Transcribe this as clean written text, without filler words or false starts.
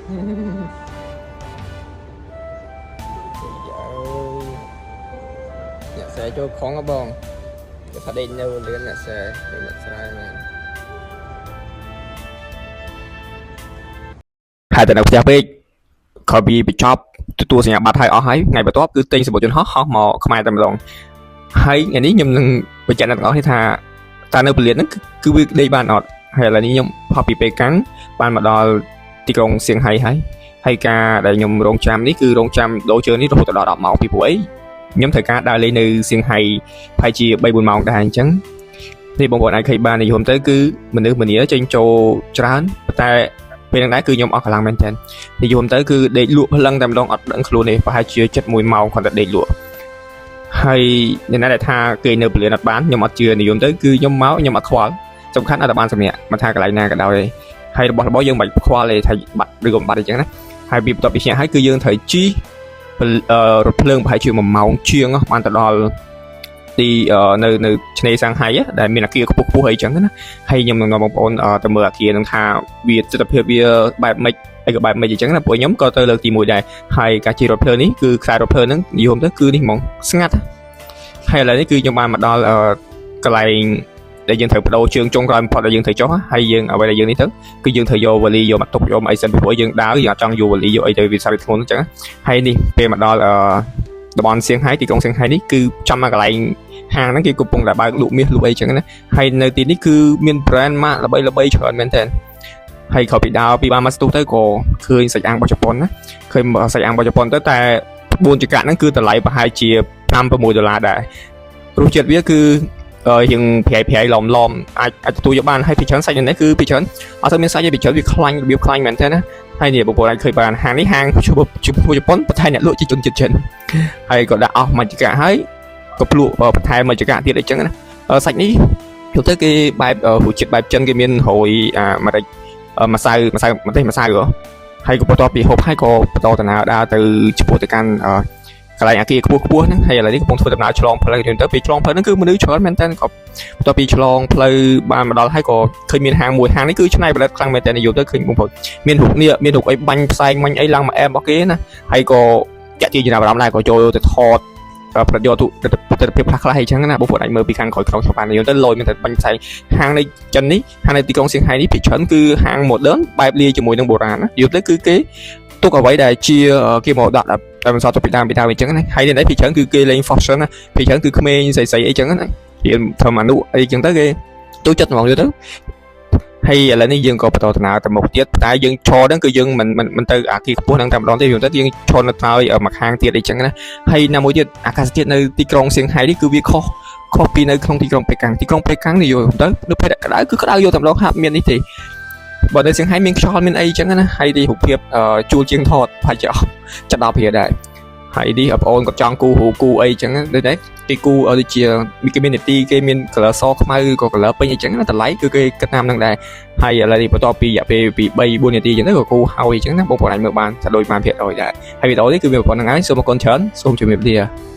យ៉ាអ្នកស្រែចូលខងហ៎បងគេថាដេកនៅលឿនអ្នកស្រែអ្នកស្រែមែនហើយតែនៅផ្ទះពេកក្រោយពីបញ្ចប់ទទួលសញ្ញាបត្រហើយអស់ហើយថ្ងៃបន្ទាប់គឺទិញសំបុត្រយន្តហោះហោះមកខ្មែរតែម្ដងហើយថ្ងៃនេះខ្ញុំនឹងបញ្ជាក់អ្នកទាំងអស់គ្នាថាតើនៅពលានហ្នឹងគឺវាដេកបានអត់ហើយឥឡូវនេះខ្ញុំហោះពីប៉េកាំងបានមកដល់ទីក្រុងសៀងហៃហើយហើយការដែលខ្ញុំរងចាំនេះគឺរងចាំដូរជើងនេះរហូតដល់10ម៉ោងពីព្រោះអីខ្ញុំត្រូវការដើរលេងនៅសៀងហៃប្រហែលជា3 4ម៉ោងដែរអញ្ចឹងនេះបងប្អូនអាចឃើញបាននិយមទៅគឺមនុស្សម្នាចេញចូលច្រើនប៉ុន្តែពេលហ្នឹងដែរគឺខ្ញុំអស់កម្លាំងមែនទែននិយមទៅគឺដេកលក់ភ្លឹងតែម្ដងអត់ដឹងខ្លួនទេប្រហែលជា71ម៉ោងគ្រាន់តែដេកលក់ហើយអ្នកណាដែលថាគេនៅពលានអត់បានខ្ញុំអត់ជឿនិយមទៅគឺខ្ញុំមកខ្ញុំអត់ខ្វល់សំខាន់អត់តែបានសម្រាប់មិនថាកន្លែងណាក៏ដោយទេហើយរបស់របរយើងមិនបាច់ខ្វល់ទេថាបាត់ឬក៏មិនបាត់អីចឹងណាហើយពីបន្ទាប់ពីភ្ញាក់ហើយគឺយើងត្រូវជិះរថភ្លើងប្រហែលជា1ម៉ោងជាងបានទៅដល់ទីនៅនៅឆ្នេរសាំងហៃដែលមានអាគារខ្ពស់ខ្ពស់អីចឹងណាហើយខ្ញុំនឹងនាំបងប្អូនទៅមើលអាគារនឹងថាវាទិដ្ឋភាពវាបែបម៉េចអីក៏បែបម៉េចអញ្ចឹងណាពួកខ្ញុំក៏ទៅលើកទី1ដែរហើយការជិះរថភ្លើងនេះគឺខ្សែរថភ្លើងហ្នឹងនិយមទៅគឺនេះហ្មងស្ងាត់ហើយឥឡូវនេះគឺខ្ញុំបានមកដល់កន្លែងដែលយើងត្រូវបដូរជើងចុងក្រោយបំផុតដែលយើងត្រូវចុះហើយយើងអ្វីដែលយើងនេះទៅគឺយើងត្រូវយកវ៉ាលីយកមកទុកយកមកអីសិនពីព្រោះយើងដើរយើងអត់ចង់យកវ៉ាលីយកអីទៅវាសាវាធ្ងន់អញ្ចឹងហើយនេះពេលមកដល់តំបន់សៀងហៃទីក្រុងសៀងហៃនេះគឺចំមកកន្លែងហាងហ្នឹងគេកំពុងតែបើកលក់មាសលក់អីចឹងណាហើយនៅទីនេះគឺមាន brand ម៉ាកល្បីល្បីច្រើនមែនទែនហើយក្រោយពីដើរពីបានមកស្ទុះទៅក៏ឃើញសាច់អាំងរបស់ជប៉ុនណាឃើញសាច់អាំងរបស់ជប៉ុនទៅតែ4ចង្កាក់ហ្នឹងគឺតម្លៃប្រហែលជា5 6ដុល្លារដែររសជាតិវាគឺរៀងប្រៃប្រៃឡំឡំអាចអាចទទួលយកបានហើយពីច្រើនសាច់នេះគឺពីច្រើនអត់សូវមានសាច់ទេពីច្រើនវាខ្លាញ់របៀបខ្លាញ់មែនទែនណាហើយនេះបងប្អូនអាចឃើញបានហាងនេះហាងជជប៉ុនប៉ុន្តែអ្នកលក់ជាជនជាតិចិនហើយក៏ដាក់អស់មួយចង្កាក់ហើយក៏ភ្លក់បន្ថែមមួយចង្កាក់ទៀតអីចឹងណាសាច់នេះយល់ទៅគេបែបរសជាតិបែបចិនគេមានរយអាម្រេចម្សៅម្សៅម្ទេសម្សៅហ៎ហើយក៏បន្ទាប់ពីហូបហើយក៏បន្តដំណើរដើរទៅឆ្ពោះទៅកាន់កន្លែងអាគារខ្ពស់ខ្ពស់ហ្នឹងហើយឥឡូវនេះកំពុងធ្វើដំណើរឆ្លងផ្លូវទៅពេលឆ្លងផ្លូវហ្នឹងគឺមនុស្សច្រើនមែនតើក៏បន្ទាប់ពីឆ្លងផ្លូវបានមកដល់ហើយក៏ឃើញមានហាងមួយហាងនេះគឺច្នៃប្រឌិតខ្លាំងមែនតើនិយមទៅឃើញបងប្អូនមានរូបនេះមានរូបអីបាញ់ផ្សែងបាញ់អីឡើងមកអែមរបស់គេណាហើយក៏តាក់ទាញចំណាប់អារម្មណ៍ដែរក៏ចូលទៅថតប្រយោជន៍ទុទិដ្ឋភាពខ្លះខ្លះអីចឹងណាបងប្អូនអាចមើលពីខាងក្រោយក្នុងច្បាស់និយមទៅលយមែនតើបាញ់ផ្សែងហាងនៅចិននេះហាងនៅទីក្រុងសៀងហៃនេះភាគច្រើនគឺហាង modern បែបលាយជាមួយនឹងបុរាណណាយល់ទៅគឺគេទុកអ្វីដែលជាគេមកដាក់តែមិនសល់ទៅពីដើមពីដើមអញ្ចឹងណាហើយនេះភាគច្រើនគឺគេលេង fashion ណាភាគច្រើនគឺក្មេងស្រីៗអីចឹងណារៀនធ្វើមនុស្សអីចឹងទៅគេទូចិត្តហ្មងយល់ទៅហើយឥឡូវនេះយើងក៏បន្តដំណើរទៅមុខទៀតតែយើងឈរហ្នឹងគឺយើងមិនមិនទៅអាគារខ្ពស់ហ្នឹងតែម្ដងទេយើងទៅយើងឈរនៅត្រើយមួយខាងទៀតអីចឹងណាហើយណាមួយទៀតអាកាសធាតុនៅទីក្រុងសៀងហៃនេះគឺវាខុសខុសពីនៅក្នុងទីក្រុងប៉េកាំងទីក្រុងប៉េកាំងនេះយល់ទៅនៅពេលក្តៅគឺក្តៅយកតែម្ដងហាក់មាននេះទេបើនៅសៀងហៃមានខ្យល់មានអីចឹងណាហើយទីរូបភាពជួលជាងថតប្រហែលជាចិត្តដល់ព្រាដែរហើយនេះបងប្អូនក៏ចង់គូរូគូអីចឹងដូចដែរគេគូដូចជាគេមាននីតិគេមាន color សខ្មៅក៏ color ពេញអីចឹងណាតម្លៃគឺគេគិតតាមនឹងដែរហើយឥឡូវនេះបន្ទាប់ពីរយៈពេលពី3 4នាទីចឹងទៅក៏គូហើយចឹងណាបងប្អូនអាចមើលបានថាដូចបានភាគរយដែរហើយវីដេអូនេះគឺវាប៉ុណ្្នឹងហើយសូមអរគុណច្រើនសូមជម្រាបលា។